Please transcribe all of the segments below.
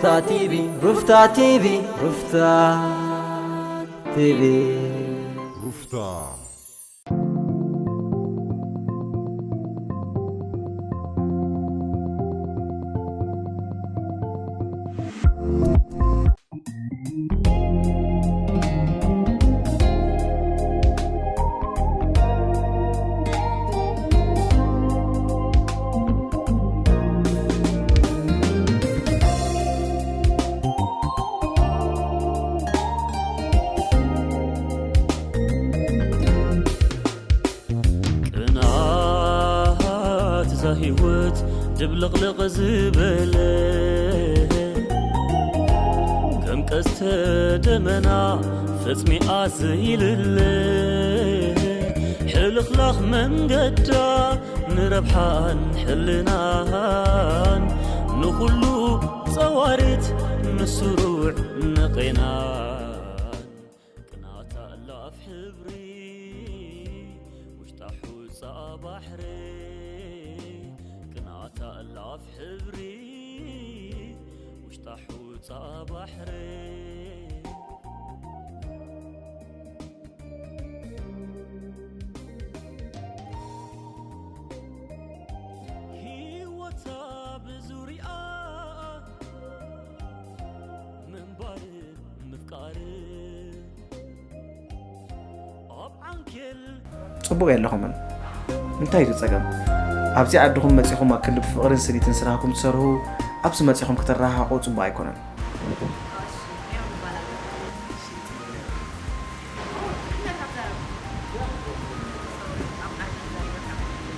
ሩፍታ ቲቪ፣ ሩፍታ ቲቪ፣ ሩፍታ ቲቪ። ሩፍታ። ቅንኣት እዛ ህይወት ድብልቕልቕ ዝበለ፣ ከም ቀስተ ደመና ፈጽሚኣ ዘይልለ፣ ሕልኽላኽ መንገዳ ንረብሓን ሕልናን፣ ንኹሉ ጸዋሪት ንስሩዕ ንቄናን። ቅንኣታ እላፍ ሕብሪ ውሽጣ ሑጻ ባሕሪ፣ ቅንኣታ እላፍ ሕብሪ ውሽጣ ሑጻ ባሕሪ። ህይወታ ብዙሪኣ ምንባር ምፍቃር ኣብ ዓንኬል። ጽቡቕ የለኹምን። እንታይ እዩ ጸገም? ኣብዚ ዓድኹም መጺኹም ኣብ ክንዲ ብፍቕርን ስኒትን ስራሕኩም ትሰርሁ፣ ኣብዚ መጺኹም ክትረሃሓቑ ጽቡቕ ኣይኮነን።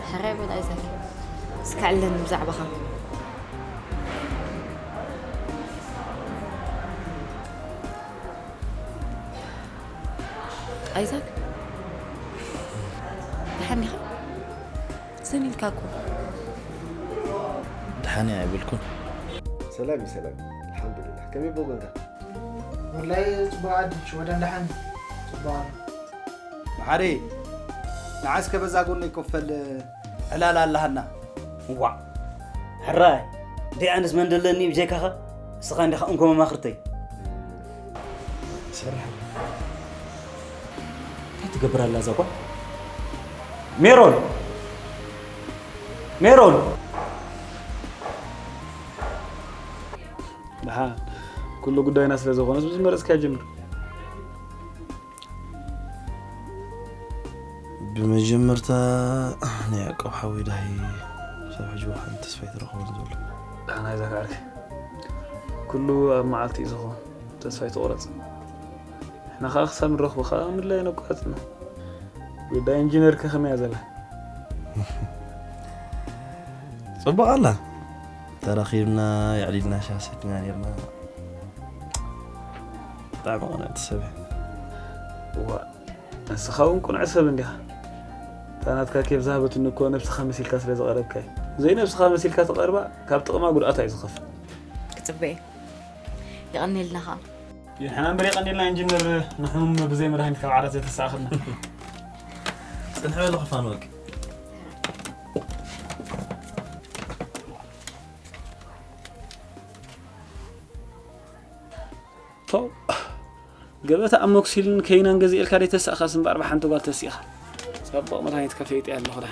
ሕራይ በል ኣይዛክ፣ እስከ ዕለኒ ብዛዕባኻ። ኣይዛክ፣ ደሓን ዲኻ? ስን ኢልካ እኮ። ደሓን እየ ኣይበልኩን። ሰላም እዩ፣ ሰላም። ኣልሓምዱሊላህ። ከመይ ብወገንካ? ወላይ ጽቡቕ ዓዲ፣ ሽወደን ደሓን ጽቡቕ ኣሎ። መሓሪ፣ ንዓ እስከ በዛ ጎነይ ኮፍ በል፣ ዕላል ኣለሃና። ዋእ፣ ሕራይ፣ ደይ ኣነስ መን ደለኒ ብጀይካኻ? እስኻ እንዲኻ እንኮ መማኽርተይ። ሰላም። እንታይ ትገብር ኣላ እዛ ጓል? ሜሮን! ሜሮን! ደሓን፣ ኩሉ ጉዳይና ስለ ዝኾነስ ብዝመረጽካዮ ጀምር። ብመጀመርታ ናይ ያዕቆብ ሓወይ ዳሂ ክሳብ ሕጂ ዋላ ሓንቲ ተስፋ ኣይተረኸቦን ዘሎ። ደሓን ኣይዛክ ዓርከይ፣ ኩሉ ኣብ መዓልቲ እዩ ዝኸውን። ተስፋ ኣይትቑረጽ። ንሕና ኸኣ ክሳብ ንረኽቦ ኸኣ ምድላይ ነቋርጽ ኢና። ጉዳይ ኢንጂነር ከ ከመይ እያ ዘላ? ጽቡቕ ኣላ። ተራኺብና የዕሊልና ሻሂ ሰቲና ኔርና። ብጣዕሚ ቅንዕቲ ሰብ እያ። እዋ፣ ንስኻ እውን ቅኑዕ ሰብ እንዲኻ። እታ ናትካ ኬፍ ዝሃበትኒ እኮ ነብስኻ መሲልካ ስለ ዝቐረብካ እዩ። ዘይነብስኻ መሲልካ ትቐርባ ካብ ጥቕማ ጉድኣታ እዩ ዝኸፍእ። ክጽበ እየ። የቐንየልና ኸኣ። ንሕና እምበር የቐንየልና ኢንጂነር፣ ንሕሙም ብዘይ መድሃኒት ካብ ዓራት ዘይተሰኣኸልና። ጽንሕ በል ኸፋን ወርቂ። ቶ፣ ገበታ ኣሞክሲልን ከይናን ገዚኤልካ ደይተሳእኻስ እምበኣር ብሓንቲ ጓል ተሲእኻ። ጸቡቕ መድሃኒት ከፈይጠ ኣለኹ ዳ።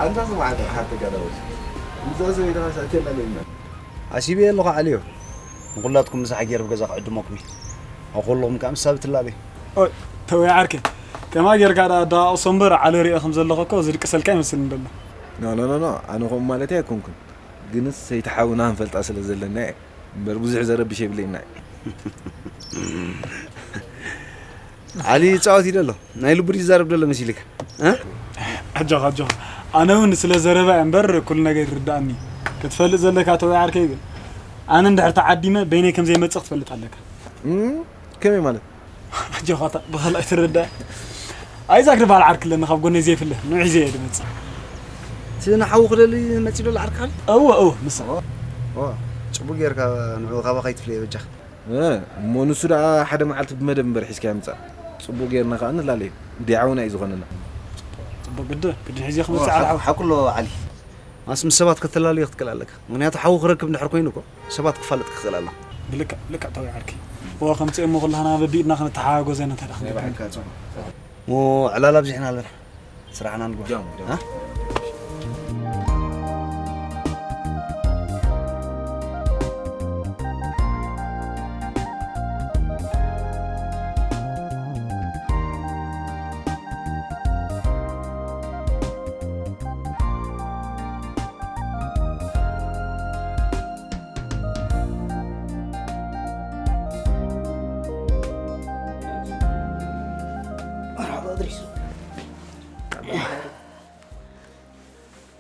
ኣንታ ስማዕ፣ ኣንታ ሓንቲ ጋዳዎች፣ እዛ ሰበይቲ ኸ ሰእትየላ ለይና? ሓሲበ ኣለኹ ዓልዮ። ንኹላትኩም ምሳሕ ገይረ ኣብ ገዛ ክዕድመኩም እየ። ኣብ ከለኹም ከኣ ምሳ ብትላለዩ። ኦይ፣ ተወይ ዓርከይ። ከማ ጌርካ ደኣ ኣደቓቕሶ እምበር፣ ዓሊ ርእየ ከም ዘለኹ እኮ ዝድቅሰልካ ይመስል እንደሎ። ኖ፣ ኖ፣ ኖ፣ ኖ። ኣነ ከምኡ ማለተይ ኣይኮንኩን። ግንስ ሰይቲ ሓውና ክንፈልጣ ስለ ዘለና እየ። እምበር ብዙሕ ዘረብሽ የብለይና እዩ። ዓሊ ይጻወት እዩ ደሎ። ናይ ልቡ ድዩ ዝዛረብ ደሎ መሲልካ? እ? ኣጆኻ፣ ኣጆኻ። ኣነ እውን ስለ ዘረባ እየ እምበር ኩሉ ነገር ይርድኣኒ። ክትፈልጥ ዘለካ ተወይ ዓርከይ ግን፣ ኣነ እንድሕር ተዓዲመ በይነይ ከም ዘይመጽእ ክትፈልጥ ኣለካ። እም፣ ከመይ ማለት? ኣጆኻታ ብኻልኣይ ትረዳ። ኣይዛክ ዝበሃል ዓርኪ ኣለኒ ካብ ጎነይ ዘይፍለ ንዑ ሒዘ እየ ዝመጽእ። እቲ ንሓዉ ክደሊ መጺእ ዘሎ ዓርኪ ካል? እወ እወ ንሳ። ዋ፣ ጽቡቅ ጌርካ ንዑ ካባ ከይትፍለየ በጃኻ። እ፣ እሞ ንሱ ደኣ ሓደ መዓልቲ ብመደብ እምበር ሒዝካዮ ምጻእ። ጽቡቅ ጌርና ከኣ ንላለዮ። እንዲዓውና እዩ ዝኾነና። ጽቡቅ ግዲ ግዲ ሒዘ ክመጽእ ዓርሓው። ሓቁሎ ዓሊ። ማስ ምስ ሰባት ከተላልዮ ክትክእል ኣለካ። ምክንያቱ ሓዉ ክረክብ እንድሕር ኮይኑ እኮ ሰባት ክፋለጥ ክኽእል ኣለካ። ብልክዕ ልክዕ ተወይ ዓርኪ። እወ ከምጽእ እሞ ኩላህና በቢኢድና ክንተሓጋጎዘ ነተዳ። እሞ ዕላል ኣብዚሕና ኣለና። ስራሕና ንግበር።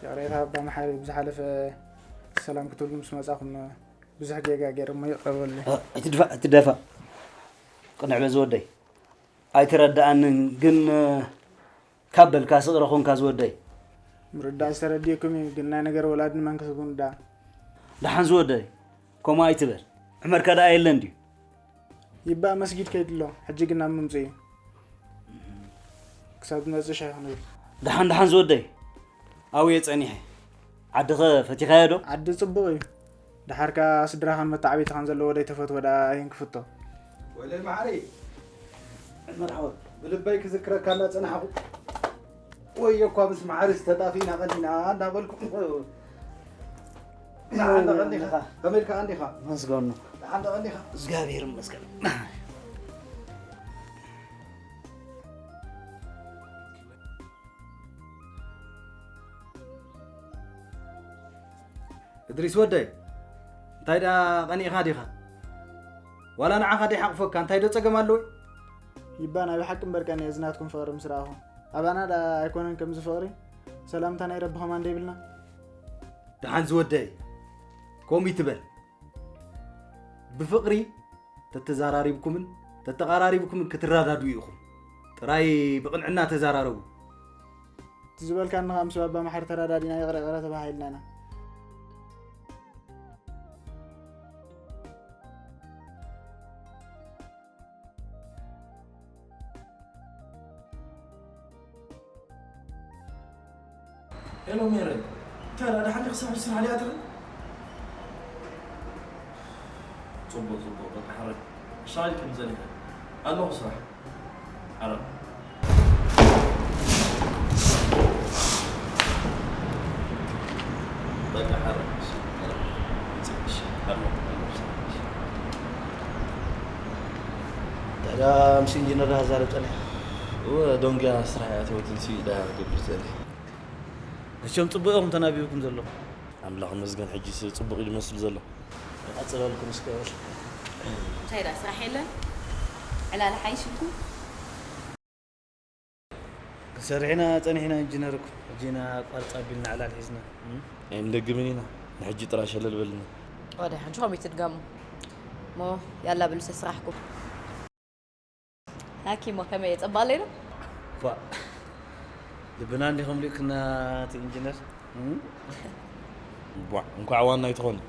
ይቕሬታ ኣባ መሓሪ፣ ብዝሓለፈ ሰላም ክትብሉ ምስ መጻኹም ብዙሕ ጌጋ ገይረ እሞ ይቕረ በሉለይ። ኣይትድፋእ ኣይትደፋእ። ቅንዕ በዚ ወደይ። ኣይትረድኣንን ግን ካብ በልካ ስቕረ ኾንካ ዝወደይ። ምርዳእ ዝተረድየኩም እዩ፣ ግን ናይ ነገር ወላዲ ንመን ክትብሉ ደኣ? ደሓን ዝወደይ። ከምኡ ኣይትበል። ዕመርካ ደኣ የለን ድዩ? ይባእ መስጊድ ከይዱ ኣሎ፣ ሕጂ ግን ናብ ምምፅኡ እዩ። ክሳብ ዝመፅእ ሻሂ ክንብል። ደሓን ደሓን ዝወደይ። ኣብየ ጸኒሐ። ዓድኸ ፈቲኻዮ ዶ? ዓዲ ጽቡቕ እዩ። ደሓር ከኣ ስድራኻን መተዓብይትኻን ዘለዎ ዶ ይተፈትዎ ደኣ ኣየን ክፍቶ። ወለይ መሓሪ መርሓባ። ብልበይ ክዝክረካ እናጸናሕኹ ወዮ እኳ ምስ መሓሪ ዝተጣፊእና ቀኒና እናበልኩ ደሓን ዶ ቀኒኻ? ከመይ ኢልካ ቀኒኻ? መስገኑ። ደሓን ዶ ቀኒኻ? እግዚኣብሔር ይመስገን። እድሪስ ወደይ እንታይ ደኣ ቀኒእኻ ዲኻ? ዋላ ንዓኻ ደይሓቕፈካ እንታይ ዶ ጸገም ኣለዎ? ይባ ናይ ብሓቂ እምበር ቀኒአ እዚ ናትኩም ፍቕሪ ምስ ረኣኹ። ኣባና ደኣ ኣይኮነን ከምዚ ፍቕሪ፣ ሰላምታ ናይ ረቢ ኸማን ደይብልና። ደሓን ዝወደይ ከምኡ ይትበል። ብፍቕሪ ተተዛራሪብኩምን ተተቓራሪብኩምን ክትረዳድኡ ኢኹም። ጥራይ ብቕንዕና ተዛራረቡ። እቲ ዝበልካኒ ኸኣ ምስ ባባ መሓሪ ተረዳዲና ይቕረ ይቕረ ተባሂልና ኢና። ሄሎ ሜረ፣ እንታይ ደኣ ደሓን ዲኺ? ክሳብ ሕጂ ስራሕ ዲኣ ትብል? ጽቡቕ ጽቡቕ፣ በቃ ሕረድ። ሻሂ ከም ዘሊኻ ኣለኹ ስራሕ። ሕረድ። በቃ ሕረድ። እሺ፣ ሕረድ። እሺ፣ ኣለኹ፣ ኣለኹ ስራሕ። እሺ። ታዲያ ምስ ኢንጂነር ዳሃ ዛረብ ጸኒሕካ? እወ፣ ዶንግያ ስራሕ እያ ትወትን ሲ ዳሃ ክገብር ዘሊ። መቸም ጽቡቕ ኢኹም ተናቢብኩም ዘለኹም። ኣምላኽ ይመስገን፣ ሕጂስ ጽቡቕ እዩ ዝመስል ዘሎ። ይቐጽለልኩም እስከ በል። እንታይ ደኣ ስራሕ የለን? ዕላል ሓይሽልኩም? ሰሪሕና ጸኒሕና ኢንጂነር እኮ። ሕጂ ኢና ቋርጽ ኣቢልና ዕላል ሒዝና። እም? ኣይንደግምን ኢና። ንሕጂ ጥራይ ሸለል በልና። ወደ ሕጂ ከምኡ ትድገሙ። እሞ ያላ ብሉ ስራሕኩም። ሃኪሞ ከመይ እየ? ጸባቕ ኣለይ ዶ? ቧእ። ልብና እንዲኹም ሊእክና እቲ ኢንጂነር። እም? ቧእ፣ እንኳዕ ዋና ኣይትኾኒ።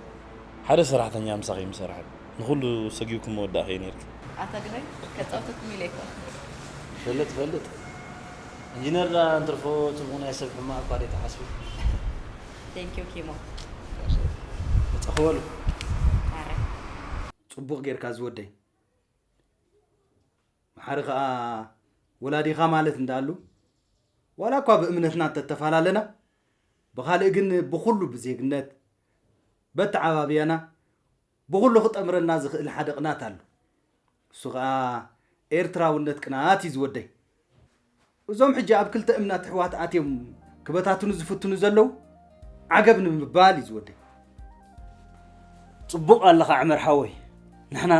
ሓደ ሰራሕተኛ ምሳኺ ምሰርሐ። ንኹሉ ሰጊርኩም መወዳእኺ እየ ነይርኪ። ኣታ ግናይ ከጻውተኩም ኢለ እኮ። ይፈልጥ፣ ይፈልጥ። ኢንጂነር ደኣ እንትርፎ ጽቡቕ ናይ ሰብ ሕማቕ እኳ ደይ ትሓስቡ። Thank you ኪሞ። መጻኹ በሉ። ኣረ። ጽቡቕ ጌርካ ዝወደይ። መሓሪ ኸኣ ወላዲኻ ማለት እንዳኣሉ፣ ዋላ እኳ ብእምነትና እንተተፈላለና፣ ብኻልእ ግን ብኹሉ ብዜግነት፣ በተዓባብያና፣ ብኹሉ ክጠምረና ዝኽእል ሓደ ቅናት ኣሎ። እሱ ኸኣ ኤርትራውነት ቅናት እዩ ዝወደይ። እዞም ሕጂ ኣብ ክልተ እምናት ኣሕዋት ኣትዮም ክበታትኑ ዝፍትኑ ዘለዉ ዓገብ ንምባል እዩ ዝወደይ። ጽቡቕ ኣለኻ ዕመር ሓወይ። ንሕና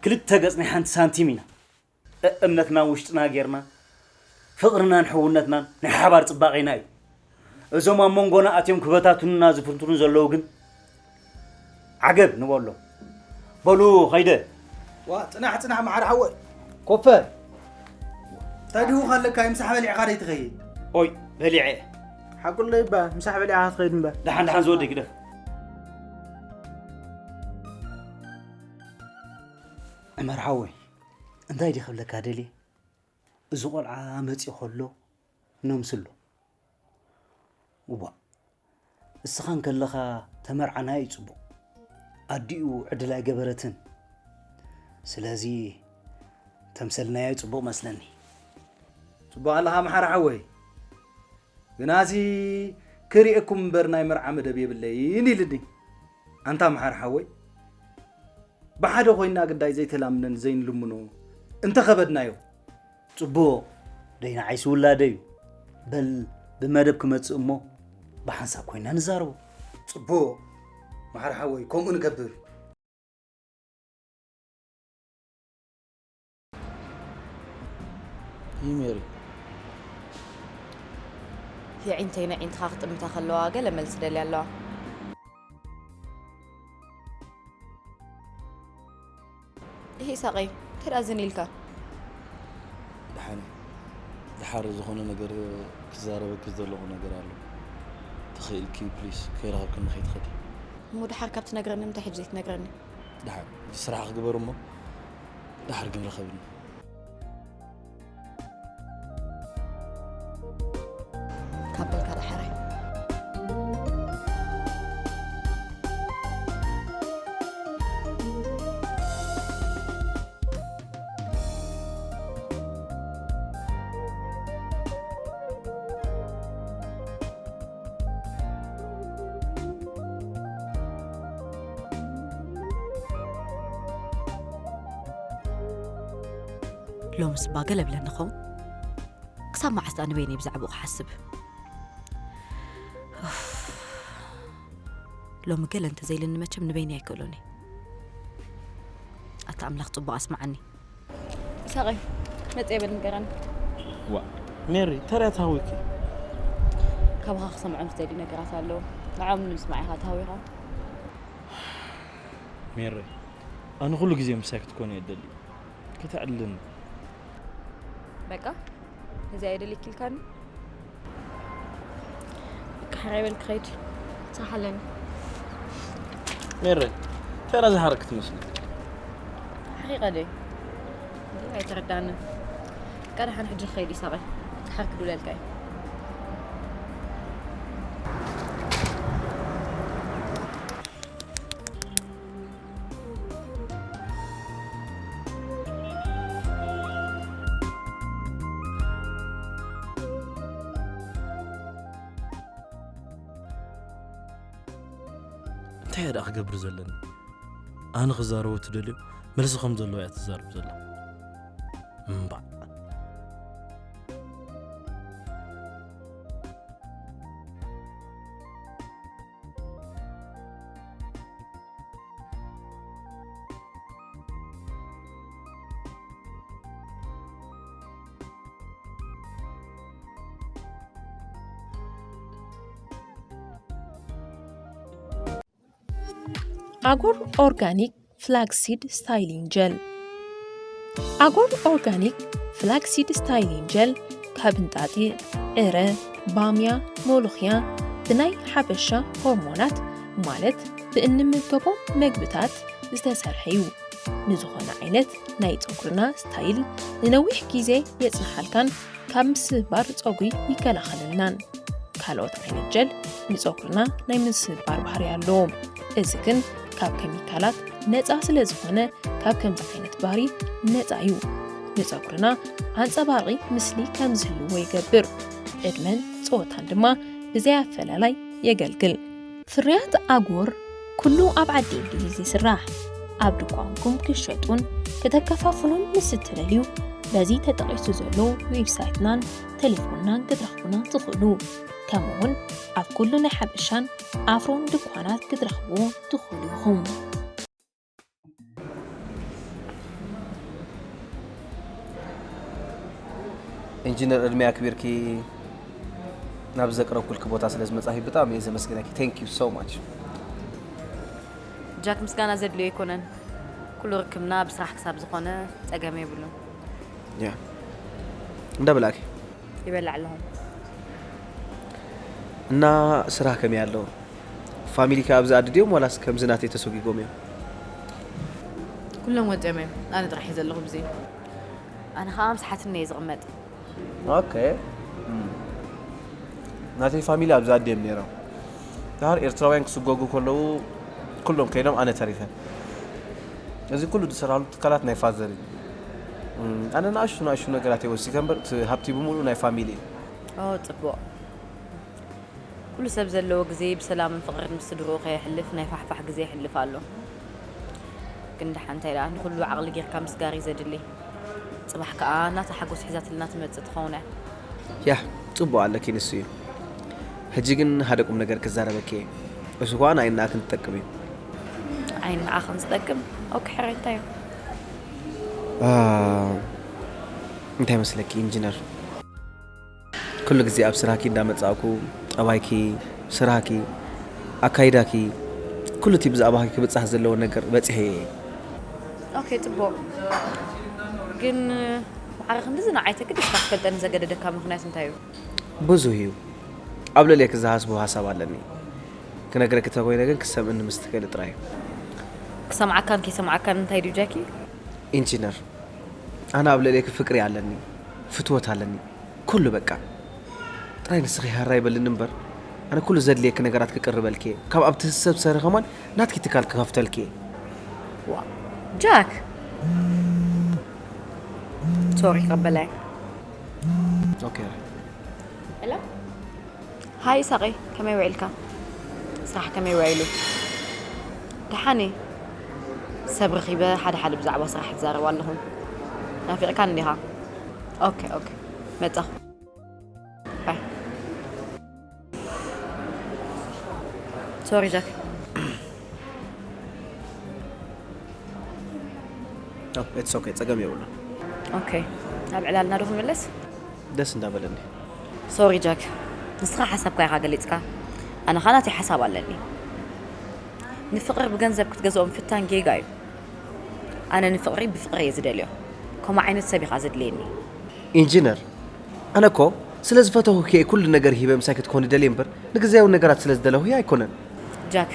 ክልተ ገጽ ናይ ሓንቲ ሳንቲም ኢና። እእምነትና ውሽጥና ጌርና ፍቕርናን ሕውነትናን ናይ ሓባር ጽባቐና እዩ። እዞም ኣብ መንጎና ኣትዮም ክበታትኑና ዝፍትኑ ዘለዉ ግን ዓገብ ንበሎ። በሉ ኸይደ። ዋ፣ ጽናሕ፣ ጽናሕ፣ መሓር ሓወይ። ኮፈ። እንታይ ድኹ ኣለካ? ምሳሕ በሊዕኻ ደይ ትኸይድ? ኦይ፣ በሊዐ። ሓቁለይ እባ፣ ምሳሕ በሊዕኻ ትኸይድ እምበር። ደሓን፣ ደሓን ዝወደይ ግደፍ። ዕመር ሓወይ፣ እንታይ ድየ ክብለካ ደልየ? እዚ ቆልዓ መጺኡ ከሎ ነምስሎ። እዋእ፣ እስኻ እንከለኻ ተመርዓና እዩ ጽቡቕ። ኣዲኡ ዕድል ኣይገበረትን። ስለዚ ተምሰልናዮ ጽቡቕ መስለኒ። ጽቡቕ ኣለኻ መሓሪ ሓወይ። ግናሲ ክርእየኩም እምበር ናይ መርዓ መደብ የብለይን ኢልኒ። ኣንታ መሓሪ ሓወይ፣ ብሓደ ኮይና ግዳይ ዘይተላምነን ዘይንልምኖ እንተኸበድናዮ። ጽቡቕ፣ ደይ ንዓይሲ ውላደይ እዩ። በል ብመደብ ክመጽእ እሞ ብሓንሳብ ኮይና ንዛረቦ። ጽቡቕ፣ መሓሪ ሓወይ፣ ከምኡ ንገብር። ይሜሪ። የዒንተይ ንዒንትኻ ክጥምታ ከለዋ ገለ መልሲ ደልያ ኣለዋ። ይሄ ኢሳቐይ፣ እንታይ ደኣ ዝን ኢልካ? ደሓን፣ ደሓር ዝኾነ ነገር ክዛረበኪ ዘለኹ ነገር ኣሎ። ተኽኢልኪ ፕሊስ ከይረኸብክኒ ከይትኸዲ። እሞ ደሓር ካብ ትነግረኒ እንታይ ሕጂ ዘይትነግረኒ? ደሓር፣ ስራሕ ክግበር እሞ ደሓር ግን ረኸብኒ። ካብ በልካ ደሓራይ። ሎምስ እባ ገለ ብለኒ ኸውን? ክሳብ መዓስ ደኣ ንበይነይ ብዛዕባኡ ክሓስብ? ኡፍ። ሎሚ ገለ እንተዘይልኒ መቸም ንበይነይ ኣይክእሎን እየ። ኣታ ኣምላኽ ጽቡቕ ኣስምዓኒ። ኢሳቐይ፣ መጽእ በል ንገረኒ። ዋ፣ ሜሪ፣ እንታይ ደኣ ተሃዊኪ? ካባኻ ክሰምዖም ዝደልዩ ነገራት ኣለዉ። ንዖም ንምስማዕ ኢኻ ተሃዊኻ። ሜሪ፣ ኣነ ኩሉ ግዜ ምሳይ ክትኮኒ እየ እደሊ። ከተዕልልኒ። በቃ፣ እዚ ኣየደልየኪ ኢልካኒ? በቃ፣ ሕራይ በል ክኸይድ። ስራሕ ኣለኒ። ሜሪ፣ እንታይ ደኣ ዝሓረቂ ትመስሊ? ሓቂቐ ደይ? ኣይተረዳንን። በቃ፣ ደሓን ሕጂ ክኸይድ ኢሳቐይ። ድሓር ክድውለልካ እየ። እንታይ እየ ደኣ ክገብር ዘለኒ? ኣነ ክዛረቦ ትደልዮ መልሲ ከም ዘለዎ እያ ትዛረብ ዘላ። እምባእ። ኣጎር ኦርጋኒክ ፍላክሲድ ስታይሊንግ ጀል። ኣጎር ኦርጋኒክ ፍላክሲድ ስታይሊንግ ጀል ካብ እንጣጢዕ፣ ዕረ፣ ባምያ፣ ሞሎኽያ ብናይ ሓበሻ ሆርሞናት ማለት ብእንምገቦም መግብታት ዝተሰርሐ እዩ። ንዝኾነ ዓይነት ናይ ጸጉርና ስታይል ንነዊሕ ግዜ የጽንሓልካን ካብ ምስባር ጸጉሪ ይከላኸለልናን። ካልኦት ዓይነት ጀል ንጸጉርና ናይ ምስባር ባህሪ ኣለዎም። እዚ ግን ካብ ኬሚካላት ነጻ ስለ ዝኾነ ካብ ከምዚ ዓይነት ባህሪ ነጻ እዩ። ንጸጉርና ኣንጸባራቒ ምስሊ ከም ዝህልዎ ይገብር። ዕድመን ጾታን ድማ ብዘይ ኣፈላላይ የገልግል። ፍርያት ኣጎር ኩሉ ኣብ ዓዲ እንግሊዝ ይስራሕ። ኣብ ድኳንኩም ክሸጡን ከተከፋፍሉን ምስ እትደልዩ፣ በዚ ተጠቒሱ ዘሎ ዌብሳይትናን ቴሌፎንናን ክትረኽቡና ትኽእሉ። ከምኡ'ውን ኣብ ኩሉ ናይ ሓበሻን ኣፍሮን ድኳናት ክትረኽብዎ ትኽእሉ ኢኹም። ኢንጂነር ዕድመይ ኣክቢርኪ ናብ ዘቅረብኩልኪ ቦታ ስለ ዝመጻኺ ብጣዕሚ እየ ዘመስግነኪ። Thank you so much። ጃክ ምስጋና ዘድልዮ ኣይኮነን። ኩሉ ርክብና ብስራሕ ክሳብ ዝኾነ ጸገም የብሉን። ያ እንዳበላኪ ይበልዕ ኣለኹ። እና ስራሕ ከመይ ኣሎ? ፋሚሊ ከ ኣብዚ ኣድድዮም ዋላስ ከምዚ ናተይ ተሰጒጎም እዮም? ኩሎም ወጺኦም እዮም። ኣነ ጥራሕ እየ ዘለኹ ብዚ። ኣነ ከዓ ምስ ሓትኒ እየ ዝቕመጥ። ኦኬ። ናተይ ፋሚሊ ኣብዚ ኣድዮም ነይሮም። ዳር ኤርትራውያን ክስጎጉ ከለዉ ኩሎም ከይዶም ኣነ ተሪፈ። እዚ ኩሉ ዝሰራሉ ትካላት ናይ ፋዘር እዩ። ኣነ ንኣሽቱ ንኣሽቱ ነገራት እየ ወሲከ እምበር እቲ ሃብቲ ብምሉኡ ናይ ፋሚሊ እዩ። ኦ ጽቡቕ። ኩሉ ሰብ ዘለዎ ግዜ ብሰላምን ፍቕርን ምስ ስድርኡ ከየሕልፍ ናይ ፋሕፋሕ ግዜ የሕልፍ ኣሎ። ግን ደሓን እንታይ ደኣ ንኹሉ ዓቕሊ ጌርካ ምስጋር እዩ ዘድሊ። ጽባሕ ከኣ ናታ ሓጎስ ሒዛትልና ትመጽእ ትኸውን እያ። ያ ጽቡቕ ኣለኪ ንሱ እዩ። ሕጂ ግን ሓደ ቁም ነገር ክዛረበኪ እየ። እሱ ከኣ ንኣይንኣክን ትጠቅም እዩ። ዓይኒ ንዓኽን ዝጠቅም? ኦኬ ሕራይ እንታይ እዩ? እንታይ መስለኪ ኢንጂነር፣ ኩሉ ግዜ ኣብ ስራኪ እንዳመጻእኩ ጠባይኪ፣ ስራኪ፣ ኣካይዳኪ፣ ኩሉ እቲ ብዛዕባኪ ክብጻሕ ዘለዎ ነገር በጺሐ እየ። ኦኬ ጽቡቕ። ግን ማዕረ ክንድዚ ንዓይ ተገዲስካ ክፈልጠኒ ዘገደደካ ምኽንያት እንታይ እዩ? ብዙህ እዩ። ኣብ ልዕሌኪ ዝሃስቦ ሃሳብ ኣለኒ። ክነግረኪ ተኮይነ ግን ክሰምዕኒ ምስ ትክእሊ ጥራይ እዩ። ክሰምዓካን ከይሰምዓካን እንታይ ድዩ ጃኪ? ኢንጂነር፣ ኣነ ኣብ ልዕሌኪ ፍቅሪ ኣለኒ፣ ፍትወት ኣለኒ፣ ኩሉ በቃ። ጥራይ ንስኺ ሃራይ በልኒ እምበር ኣነ ኩሉ ዘድልየኪ ነገራት ክቅርበልኪ እየ። ካብ ኣብቲ ሰብ ሰሪ ከማን ናትኪ ትካል ክኸፍተልኪ እየ። ዋ ጃክ ሶሪ ቀበላይ ኦኬ። ሄሎ ሃይ ይሳቐይ፣ ከመይ ውዒልካ? ስራሕ ከመይ ውዒሉ? ደሓን እየ። ሰብ ረኺበ ሓደ ሓደ ብዛዕባ ስራሕ ይዛረብ ኣለኹ። ናፊቕካኒ ዲኻ? ኦኬ ኦኬ፣ መጻኹ። ባይ። ሶሪ ጃክ። ኢትስ ኦኬ፣ ጸገም የብሉን። ኦኬ፣ ናብ ዕላልና ዶ ክንምለስ? ደስ እንዳበለኒ። ሶሪ ጃክ፣ ንስኻ ሓሳብካ ኢኻ ገሊጽካ፣ ኣነ ኸኣ ናተይ ሓሳብ ኣለኒ። ንፍቕሪ ብገንዘብ ክትገዝኦ ምፍታን ጌጋ እዩ። ኣነ ንፍቕሪ ብፍቕሪ እየ ዝደልዮ። ከምኡ ዓይነት ሰብ ኢኻ ዘድልየኒ። ኢንጂነር፣ ኣነ እኮ ስለ ዝፈተኹኪ እየ ኩሉ ነገር ሂበ ምሳይ ክትኮኒ ደልየ እምበር ንግዝያዊ ነገራት ስለ ዝደለኹ ኣይኮነን። ጃክ፣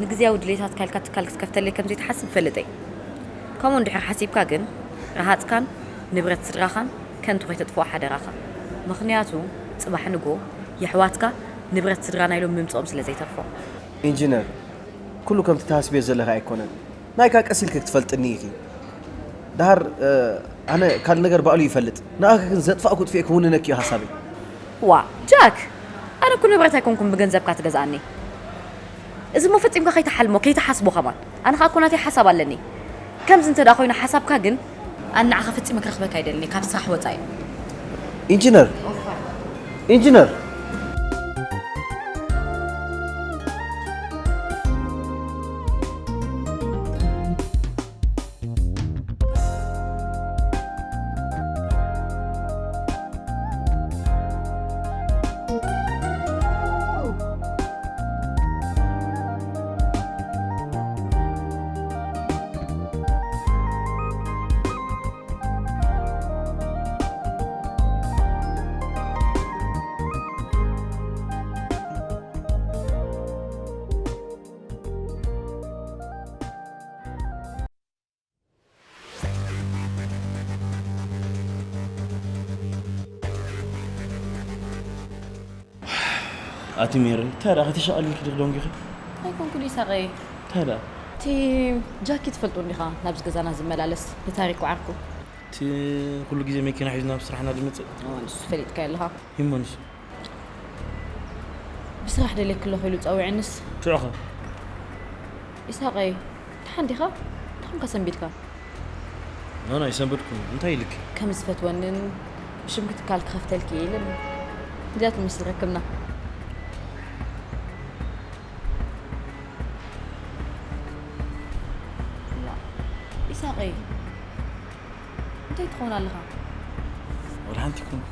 ንግዝያዊ ድሌታትካ ኢልካ ትካል ክትከፍተለይ ከም ዘይትሓስብ እፈልጥ እየ። ከምኡ እንድሕር ሓሲብካ ግን ረሃጽካን ንብረት ስድራኻን ከንቱ ከይተጥፍኦ ሓደራኻ። ምኽንያቱ ጽባሕ ንግሆ የሕዋትካ ንብረት ስድራና ኢሎም ምምጽኦም ስለ ዘይተርፎም። ኢንጂነር፣ ኩሉ ከምቲ ትሃስብዮ ዘለኺ ኣይኮነን። ናይካ ቀስ ኢልኪ ክትፈልጥኒ ኢኺ። ደሃር ኣነ ካልእ ነገር ባእሉ ይፈልጥ። ንኣኺ ግን ዘጥፋእኩ ጥፊኤ ክውንነኪ እዩ ሃሳበይ። ዋ ጃክ፣ ኣነ እኮ ንብረት ኣይኮንኩን ብገንዘብካ ትገዝኣኒ። እዚ እሞ ፈጺምካ ከይትሓልሞ ከይትሓስቦ ከማን። ኣነ ኸኣ እኮ ናተይ ሓሳብ ኣለኒ። ከምዚ እንተ ደኣ ኮይኑ ሓሳብካ ግን ኣነ ንዓኻ ፈጺመ ክረኽበካ ኣይደልን እየ ካብ ስራሕ ወጻኢ። ኢንጂነር ኢንጂነር ኣቲ ሜሪ፣ እንታይ ደኣ ከተሻቐል ኢልኪ ዲኺ ደንጊኺ? ኣይኮንኩን ኢሳቐይ። እንታይ ደኣ? እቲ ጃኪ ትፈልጦ እንዲኻ ናብዚ ገዛና ዝመላለስ ንታሪኩ ዓርኩ። እቲ ኩሉ ግዜ መኪና ሒዙ ናብ ስራሕና ዝመጽእ? እዋ፣ ንሱ ፈሊጥካዮ ኣለኻ። ሂሞንስ? ብስራሕ ደልየኪ ኣለኹ ኢሉ ጸዊዑንስ። ሽዑኸ? ኢሳቐይ፣ ደሓን ዲኻ? እንታይ ኮንካ ሰንቢድካ? ኖኖ ኣይሰንበድኩን። እንታይ ኢልኪ? ከም ዝፈትወንን ብሽምኪ ትካል ክኸፍተልኪ እየ ኢልን። እዚኣ ትመስል ርክብና። ላ፣ ኢሳቐይ፣ እንታይ ትኸውን ኣለኻ? ወላ ሓንቲ ይኩን።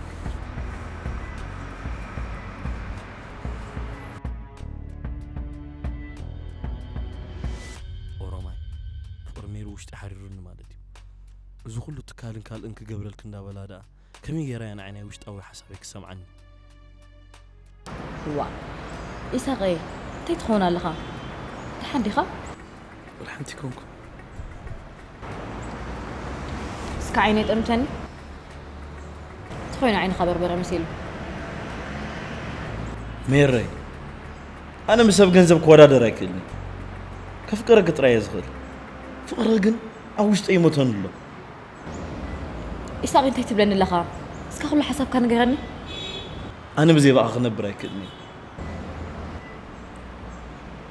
ነይሩ ውሽጢ ሓሪሩኒ ማለት እዩ። እዚ ኩሉ ትካልን ካልእን ክገብረልክ እንዳበላ ደኣ ከመይ ገይራ እያ ንዓይ ናይ ውሽጣዊ ሓሳበይ ክሰምዓኒ? ዋ ኢሳቐ እንታይ ትኸውን ኣለኻ? ደሓን ዲኻ? ወላ ሓንቲ ኮንኩ። እስከ ዓይነይ ጠምተኒ። ተኾይኑ ዓይንኻ በርበረ መሲሉ። ሜረይ፣ ኣነ ምስ ሰብ ገንዘብ ክወዳደር ኣይክእልን። ከፍቅረኪ ጥራይ እየ ዝኽእል። ፍቕሪ ግን ኣብ ውሽጠይ ይሞተኒ ኣሎ። ኢሳቕ እንታይ ትብለኒ ኣለኻ? እስካ ኩሉ ሓሳብካ ንገረኒ። ኣነ ብዘይ ብኣኺ ክነብር ኣይክእልን እየ።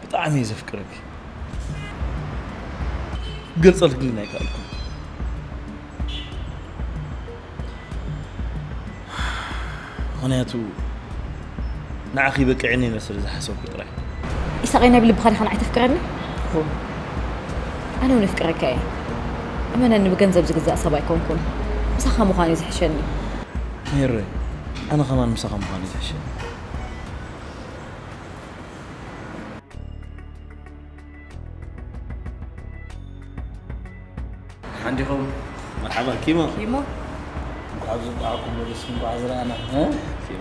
ብጣዕሚ እየ ዘፍቅረኪ። ክገልጸልኪ ግን ኣይከኣልኩን። ምኽንያቱ ንዓኺ ይበቅዕኒ ኢለ ስለ ዝሓሰብኩ ጥራይ። ኢሳቐይ ናይ ብልብኻ ዲኻ ንዓይ ተፍቅረኒ? ኣነ እውን ኣፍቅረካ እየ። እመነኒ ብገንዘብ ዝግዛእ ሰብ ኣይኮንኩን። ምሳኻ ምዃን እዩ ዝሕሸኒ። ሜረይ፣ ኣነ ከማን ምሳኻ ምዃን እዩ ዝሕሸኒ። ሓንዲኹም መርሓባ ኪሞ። ኪሞ እንኳዕ ኣብዚ በዓኩም ወደስ እንኳዕ ዝረኣና።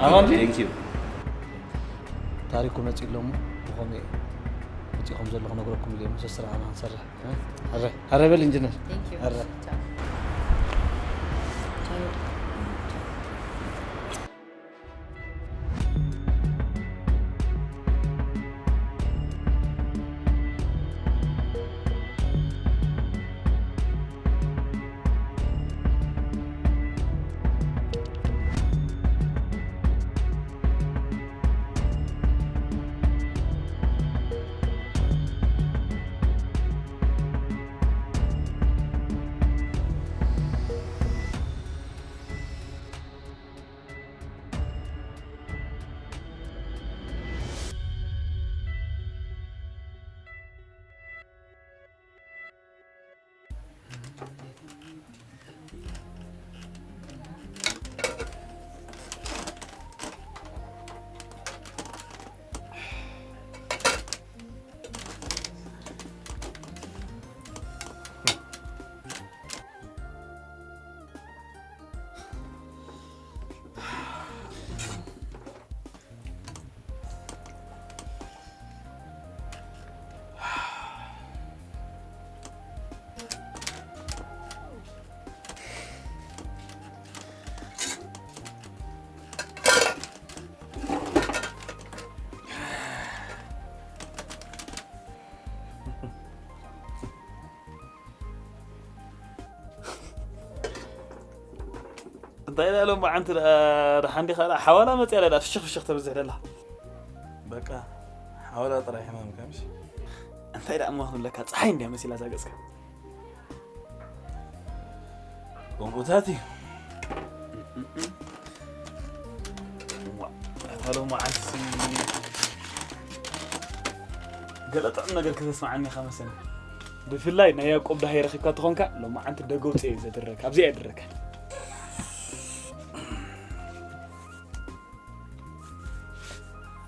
ኣማን ድዩ? Thank you። ታሪኩ መፂኡ ኣሎ እሞ ብኸመይ መፂኹም ዘሎ ክነግረኩም ኢለ እሞ ሰስራ ኣና ክንሰርሕ። ኣረ ኣረ በል ኢንጂነር። Thank you። ኣረ እንታይ ኢላ ሎም ብዓንቲ ደኣ ደሓን ዲኻ ደኣ ሓዋላ መፅያ ደኣ ፍሽኽ ፍሽኽ ተብዝሕ ደላ በቃ ሓዋላ ጥራይ ሕማም ከምሽ እንታይ ደኣ እሞ ክብለካ ፀሓይ እንድያ መሲላ እዛ ገፅካ ከምኡታት እዩ እታ ሎማዓንቲ ገለ ጥዑም ነገር ክተስማዓኒ ኢኻ መሰለኒ ብፍላይ ናይ ያቆብ ዳሃይ ረኺብካ ተኾንካ ሎማዓንቲ ደገውፅእ እዩ ዘድረካ ኣብዚኣ ይድረካ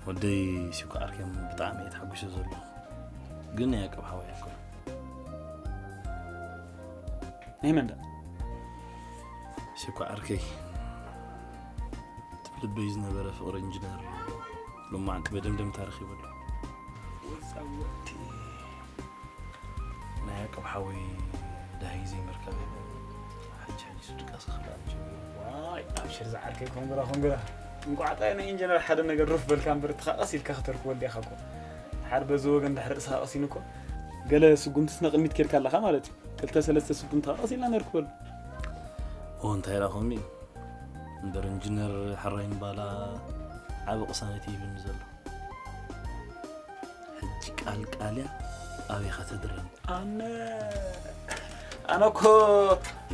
ወደይ ሲኳ ዓርከይ ብጣዕሚ እየ ተሓጒሰ ዘለኹ ግን ናይ ያቆብ ሓወይ ኣይኮነ ናይ መን ደኣ ሲኳ ዓርከይ እቲ ልበይ ዝነበረ ፍቕሪ ኢንጅነር ሎማዓንቲ መደምደምታ ረኺበሉ ናይ ያቆብ ሓወይ ዳሃይ ዘይምርካብ ሓጂ ሓጂ ድቃስ ክኽእል ጀሚሩ። ዋይ ኣብሽር ዝዓርከይ ኮንግራ ኮንግራ። እንቋዕ ጥራይ ናይ ኢንጂነር ሓደ ነገር ሩፍ በልካ እምበር እትኻ ቀስ ኢልካ ክተርክቦ እንዲኻ እኮ። ድሓር በዚ ወገን ድሕሪ ርእስኻ ቀሲኑ እኮ ገለ ስጉምትስ ንቕድሚት ኬድካ ኣለኻ ማለት እዩ። ክልተ ሰለስተ ስጉምትኻ ቀስ ኢልና ነርክበሉ። ኦ እንታይ ኢላ ከምኡ እዩ። እምበር ኢንጂነር ሕራይ ምባላ ዓቢ ቅሳነት እዩ ሂብኒ ዘሎ። ሕጂ ቃል ቃል እያ ኣበይ ከተድረኒ። ኣነ ኣነ እኮ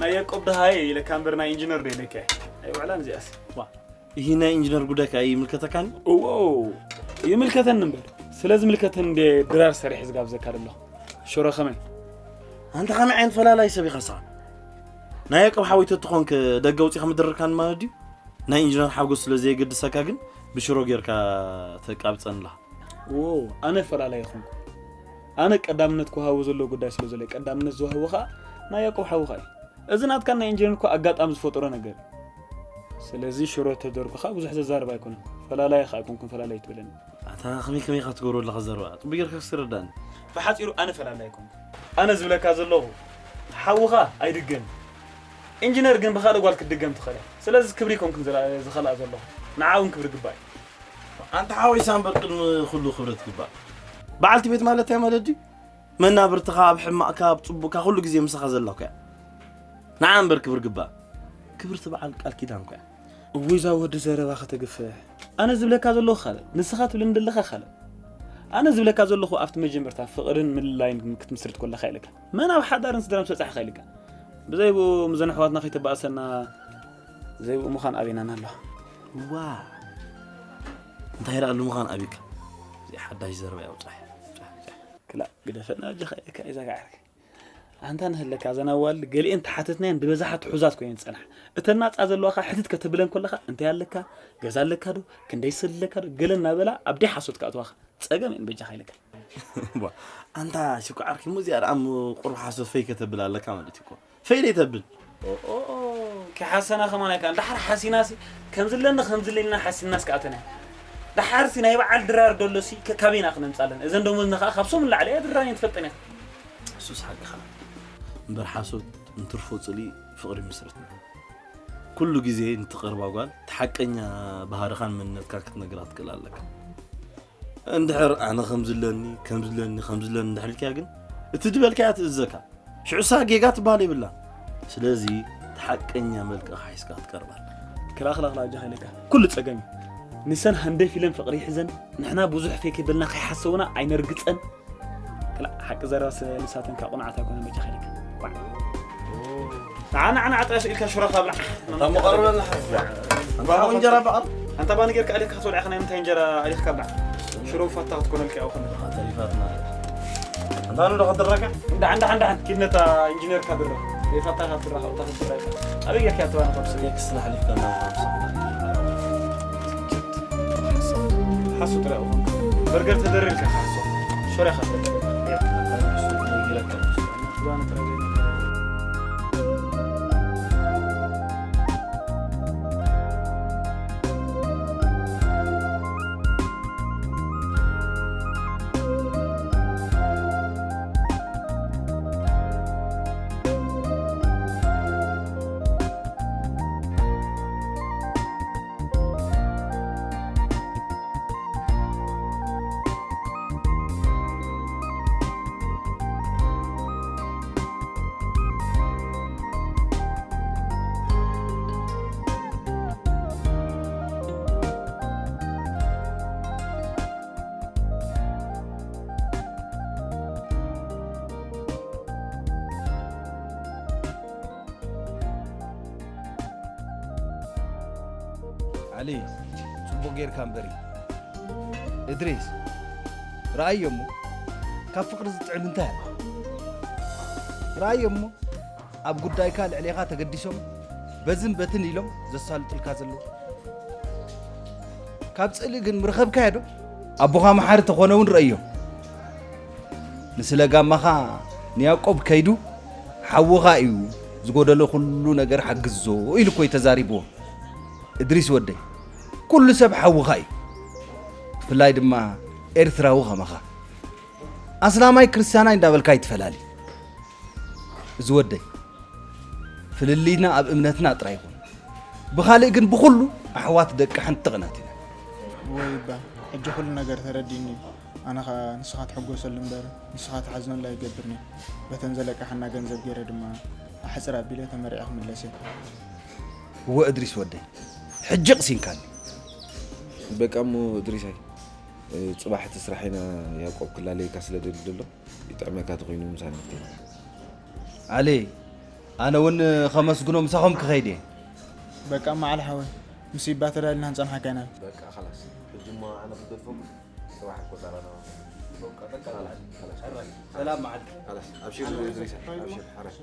ናይ የቆብ ደሃየ ኢለካ እምበር ናይ ኢንጂነር ዶ ኢለካ ኣይውዕላን እዚኣስ ዋ ይህ ናይ ኢንጂነር ጉዳይ ከኣ ይምልከተካኒ እዎ ይምልከተኒ እምበር ስለ ዝምልከተኒ እንደ ድራር ሰሪሕ ዝጋብዘካ ደለኹ ሽሮ ከመይ ኣንታ ከመይ ዓይነት ፈላላይ ሰብ ኢኻ ስኻ ናይ ያቆብ ሓወይ ተትኾንክ ደገ ኣውጺኻ ምድርርካኒ ማለት ድዩ ናይ ኢንጂነር ሓጎስ ስለ ዘየገድሰካ ግን ብሽሮ ጌርካ ተቃብጸንላ ዎ ኣነ ፈላላይ ይኹንኩ ኣነ ቀዳምነት ክወሃቦ ዘለዎ ጉዳይ ስለ ዘሎ ቀዳምነት ዝወሃቦ ኸዓ ናይ ያዕቆብ ሓውኻ እዩ። እዚ ናትካን ናይ ኢንጂነር እኮ ኣጋጣሚ ዝፈጠሮ ነገር እዩ። ስለዚ ሽሮ ተደርጉኻ ብዙሕ ዘዛርብ ኣይኮነን። ፈላላይ ኸዓ ኣይኮንኩን ፈላላይ ትብለኒ። ኣታ ከመይ ከመይ ኢኻ ትገብሮ ኣለኻ ዘረባ? ጽቡቅ ጌርካ ክስረዳኒ። ብሓጺሩ ኣነ ፈላላይ ኣይኮንኩን። ኣነ ዝብለካ ዘለኹ ሓውኻ ኣይድገም። ኢንጂነር ግን ብኻልእ ጓል ክትድገም ትኽእል እያ። ስለዚ ክብሪ ኣይኮንኩን ዝላ- ዝኸልኣ ዘለኹ። ንዓ እውን ክብሪ ግባእ እዩ። ኣንታ ሓወይሳ እምበር ቅድሚ ኩሉ ክብረት ግባእ። በዓልቲ ቤት ማለት እያ ማለት ድዩ? መናብርትኻ ኣብ ሕማቕካ ኣብ ጽቡቕካ ኩሉ ግዜ ምሳኻ ዘላ እኮ እያ። ንዓ እምበር ክብሪ ግባእ። ክብርቲ በዓል ቃል ኪዳን እኮ እያ። እውይ እዛ ወዲ ዘረባ ከተግፍሕ። ኣነ ዝብለካ ዘለኹ ካልእ፣ ንስኻ ትብለኒ ዘለኻ ካልእ። ኣነ ዝብለካ ዘለኹ ኣብቲ መጀመርታ ፍቕርን ምልላይን ክትምስርት ከለኻ ኢልካ። መን ኣብ ሓዳርን ስድራን ትበጻሕካ ኢልካ። ብዘይ ብኡ ምዘን ኣሕዋትና ከይተባእሰና ዘይብኡ ምዃን ኣበይናን ኣሎ። ዋ እንታይ ደኣ ኣሎ ምዃን ኣቢካ። እዚ ሓዳሽ ዘረባ ያውጻሕ። ክላእ ግደፈና ኣጆኻ ኢልካ እዛ ጋዕርክ። ኣንታ ንህለካ እዘን ኣዋልድ ገሊኤን ተሓተትናየን ዝበዛሓ ትሑዛት ኮይነን ዝጸንሓ። እተን ናጻ ዘለዋ ከኣ ሕትት ከተብለን ከለኻ እንታይ ኣለካ? ገዛ ኣለካ ዶ? ክንደይ ሰሊ ኣለካ ዶ? ገለ እናበላ ኣብ ደይ ሓሶት ክኣትዋኻ። ጸገም እየን በጃኻ ኢለካ። ቧ፣ ኣንታ ሽኮር ዓርኪ እሞ እዚኣ ደኣ እሞ ቁሩብ ሓሶት ፈይ ከተብል ኣለካ ማለት እዩ እኮ። ፈይ ደይ ተብል። ኦ፣ ኦ፣ ኦ፣ ከይሓሰና ከማን ኣይከኣልን። ደሓር ሓሲናሲ ከምዚ ኣለኒ ከምዚ ኣለኒ ኢልና ሓሲናስ ክኣተና። ደሓርሲ ናይ በዓል ድራር ደሎሲ ከ-፣ ካበይና ክነምጻለን? እዘን ደሞዝና ከኣ ካብ ሰሙን ንላዕሊ እያ ድራር እየን ትፈልጠን እያ። እሱስ ሓቅኻ። እምበር ሓሶት እንትርፎ ጽልኢ ፍቕሪ ይምስርትና። ኩሉ ግዜ ንትቐርባ ጓል እቲ ሓቀኛ ባህርኻን መንነትካን ክትነግራ ክትክእል ኣለካ። እንድሕር ኣነ ከምዚ ኣለኒ፣ ከምዚ ኣለኒ፣ ከምዚ ኣለኒ እንድሕር ኢልካያ ግን እቲ ዝበልካያ ትእዘካ። ሽዑሳ ጌጋ ትበሃል የብላ። ስለዚ እቲ ሓቀኛ መልክዕኻ ሒዝካ ክትቀርባ ኣለካ። ክላእ ክላእ ክላእ ኣጆኻ ኢለካ። ኩሉ ጸገም እዩ። ንሰን ሃንደፍ ኢለን ፍቕሪ ይሕዘን፣ ንሕና ብዙሕ ፌክ የብልና ከይሓሰቡና ኣይነርግጸን። ክላእ ሓቂ ዘረባ ስለ ንሳተን ካብ ቁኑዓት ኣይኮነን በጃኻ ኢለካ። ኳዕ። ንዓ ንዓ ንዓ ጥራይ ኢልካ ሽሮኻ ብላዕ። እታ መቐርበና ሓፍ። ባባ እንጀራ በዓል። ኣንታ ባኒ ጌርካ ኣሊኽካ ክትበልዕ ኢኻ፣ ናይ ምንታይ እንጀራ ኣሊኽካ ብላዕ። ሽሮ ፋታ ክትኮነልካ እያ ኮነ። ተሪፋትና። ኣንታ ንዶ ከድረካ? እንዳ እንዳ እንዳ ኪድነታ ኢንጂነር ካድረ። የፋታ ካድረ ካውታ ክትበልዕ። ኣበይ ጌርካ ትባና ካብስ? ክስና ሓሊፍካ እና ሓሱ ጥራይ እኹም። በርገር ተደሪርካ ሓሱ። ሽሮ ኢኻ ትበልዕ። ያ። ይረከብ። ባኒ ጥራይ። ዓሊ፣ ጽቡቕ ጌርካ እምበሪ። እድሪስ፣ ረኣዮ እሞ፣ ካብ ፍቕሪ ዝጥዕም እንታይ ኣሎ? ረኣዮ እሞ፣ ኣብ ጉዳይካ ልዕሌኻ ተገዲሶም፣ በዝን በትን ኢሎም ዘሳልጡልካ ዘለዉ። ካብ ጽልኢ ግን ምረኸብካዮ ዶ? ኣቦኻ መሓሪ ተኾነ እውን ረእዮ። ንስለ ጋማኻ ንያዕቆብ ከይዱ፣ ሓውኻ እዩ፣ ዝጎደሎ ኩሉ ነገር ሓግዞ ኢሉ እኮ እዩ ተዛሪብዎ። እድሪስ ወደይ፣ ኩሉ ሰብ ሓውኻ እዩ። ብፍላይ ድማ ኤርትራዊ ከማኻ። ኣስላማይ ክርስትያናይ እንዳበልካ ኣይትፈላሊ። እዚ ወደይ፣ ፍልልይና ኣብ እምነትና ጥራይ ይኹን። ብኻልእ ግን ብኹሉ ኣሕዋት ደቂ ሓንቲ ቅነት ኢና። ወይ እባ፣ ሕጂ ኩሉ ነገር ተረዲእኒ። ኣነ ኸኣ ንስኻ ትሕጎሰሉ እምበር፣ ንስኻ ትሓዝነሉ ኣይገብርን እየ። በተን ዘለቃሓና ገንዘብ ገይረ ድማ ኣሕጽር ኣቢለ ተመሪዐ ክምለስ እየ። እወ እድሪስ ወደይ፣ ሕጂ ቅሲንካኒ። በቃ እሞ እድሪሳይ፣ ጽባሕ እቲ ስራሕ ኢና ያዕቆብ ክላለየካ ስለ ደሊ ደሎ፣ ይጥዕመካ ተኾይኑ ምሳና ክትብል። ዓሊ፣ ኣነ እውን ከመስግኖ ምሳኹም ክኸይድ እየ። በቃ እሞ ዓሊ ሓወይ፣ ምስ ይባ ተዳሊና ክንጸንሓካ ኢና። በቃ ኸላስ፣ ሕጂ እሞ ኣነ ክገድፈኩም፣ ጽባሕ እኮ ዛራና። በቃ፣ በቃ፣ ኸላስ፣ ኸላስ። ሰላም መዓልቲ። ኸላስ፣ ኣብሽር፣ እድሪሳ፣ ኣብሽር፣ ሓራይ።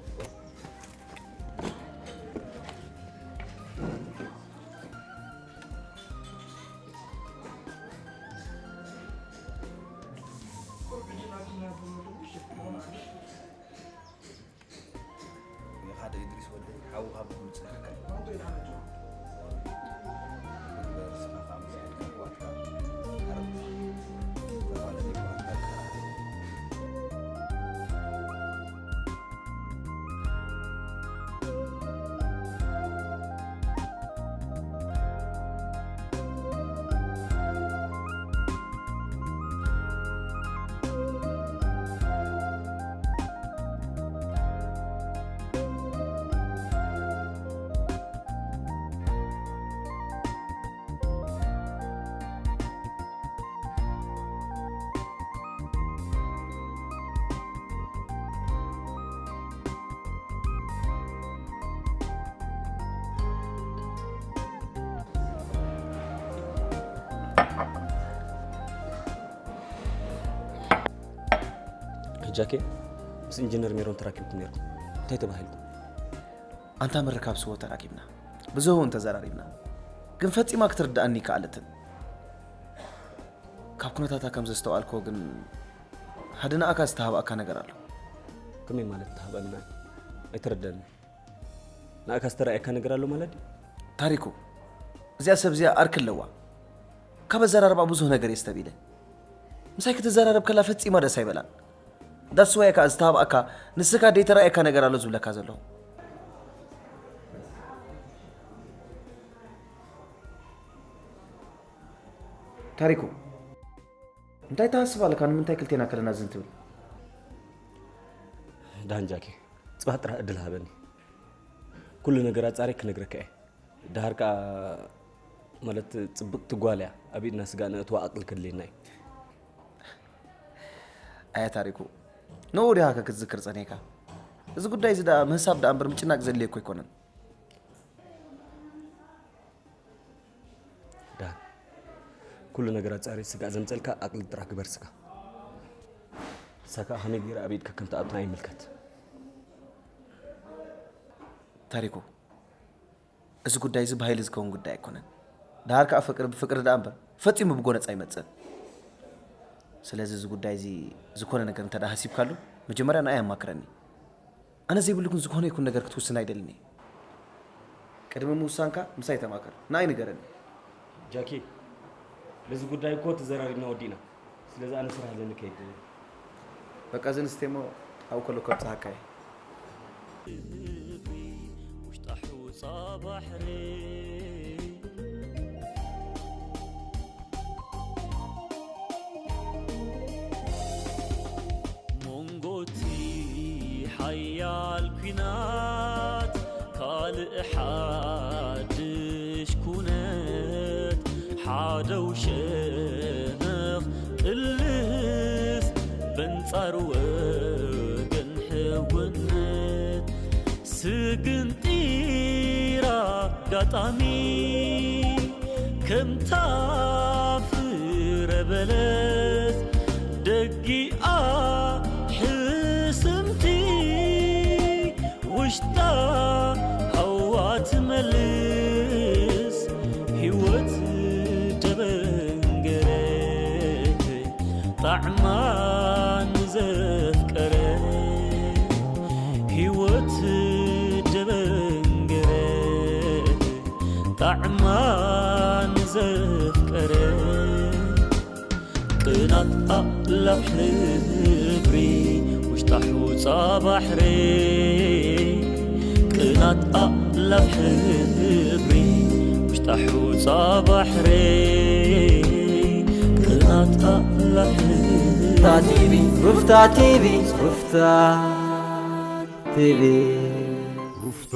ኣብኡ ካብ ምጽናሕካ። ኣንተ ኢና ነጆ። ግበር፣ ስኻ ካብ ምጽናሕካ ኣሕዋትካ። ኣረብ። ተባለ ዘይኮነ። ጃኬ፣ ምስ ኢንጂነር ሜሮን ተራኪብኩም ነይርኩም። እንታይ ተባሂልኩም? ኣንታ ምርካብ ስዎ ተራኪብና። ብዙሕ እውን ተዘራሪብና። ግን ፈጺማ ክትርድኣኒ ይከኣለትን። ካብ ኩነታታ ከም ዘስተውዓልክዎ ግን፣ ሃደ ንኣካ ዝተሃብኣካ ነገር ኣሎ። ከመይ ማለት ተሃብኣኒ ማለት? ኣይተረድኣኒ። ንኣካ ዝተራእየካ ነገር ኣሎ ማለት ድዩ? ታሪኩ፣ እዚኣ ሰብ እዚኣ ኣርኪ ኣለዋ። ካብ ኣዘራርባ ብዙሕ ነገር እየ ዝተብኢለ። ምሳይ ክትዘራረብ ከላ ፈጺማ ደስ ኣይበላን። That's why ከኣ ዝተሃብኣካ፣ ንስካ ደይተራእየካ ነገር ኣሎ ዝብለካ ዘለኹ። ታሪኩ፣ እንታይ ትሃስብ ኣለካ? ንምንታይ ክልቴና ከለና ዝን ትብል? ዳን ጃኪ፣ ጽባሕ ጥራሕ ዕድል ሃበኒ። ኩሉ ነገር ኣጻሪ ክነግረካ እየ። ደሃር ከኣ ማለት ጽብቕቲ ጓል እያ። ኣብ ኢድና ስጋ ነእትዋ ዓቕሊ ከድልየና እዩ። ኣያ ታሪኩ፣ ንኡ ዲኻ ከ ክትዝክር ጸኒሕካ? እዚ ጉዳይ እዚ ደኣ ምህሳብ ደኣ እምበር ምጭናቅ ዘድልዮ እኮ ኣይኮነን። ዳን፣ ኩሉ ነገር ኣጻሪ ስጋ ዘምጸልካ ዓቕሊ ጥራሕ ግበር ስጋ። ንሳ ከኣ ከመይ ገይራ ኣብ ኢድካ ከም ትኣቱና ይምልከት። ታሪኩ፣ እዚ ጉዳይ እዚ ብሃይሊ ዝከውን ጉዳይ ኣይኮነን። ደሃር ከኣ ፍቅሪ ብፍቅሪ ደኣ እምበር ፈጺሙ ብጎነጽ ኣይመጽእን። ስለዚ እዚ ጉዳይ እዚ ዝኾነ ነገር እንተ ደኣ ሃሲብካሉ፣ መጀመርያ ንኣይ ኣማክረኒ። ኣነ ዘይብሉ ግን ዝኾነ ይኹን ነገር ክትውስን ኣይደልን እየ። ቅድሚ ምውሳንካ ምሳይ ተማከር። ንኣይ ንገረኒ። ጃኪ፣ በዚ ጉዳይ እኮ ተዘራሪብና ወዲእና። ስለዚ ኣነ ስራሕ ኣለኒ ከይድ። በቃ፣ እዚ ንስቴ እሞ ኣብኡ ከሎ ከብጽሓካ እየ። ውሽጣ ሑጻ ባሕሪ መንጎቲ ሓያል ኲናት ካልእ ሓድሽ ኩነት ሓደው ሸነኽ ጥልስ በንጻር ወገን ሕውነት ስግንጢር ኣጋጣሚ ከምታ ፍረ በለስ ደጊኣ ሕስምቲ ውሽጣ ሃዋ ትመልስ ህይወት ደበንገረት ጣዕማ ንዘፍቀረ ህይወት ደበንገረ ጣዕማ ንዘፍቀረ ቅናት ኣእላፍ ሕብሪ ውሽጣ ሑጻ ባሕሪ ቅናት ኣእላፍ ሕብሪ ውሽጣ ሑጻ ባሕሪ ቅናት ኣእላፍ ሕብሪ ሩፍታ ቲቪ፣ ሩፍታ ቲቪ፣ ሩፍታ ቲቪ። ሩፍታ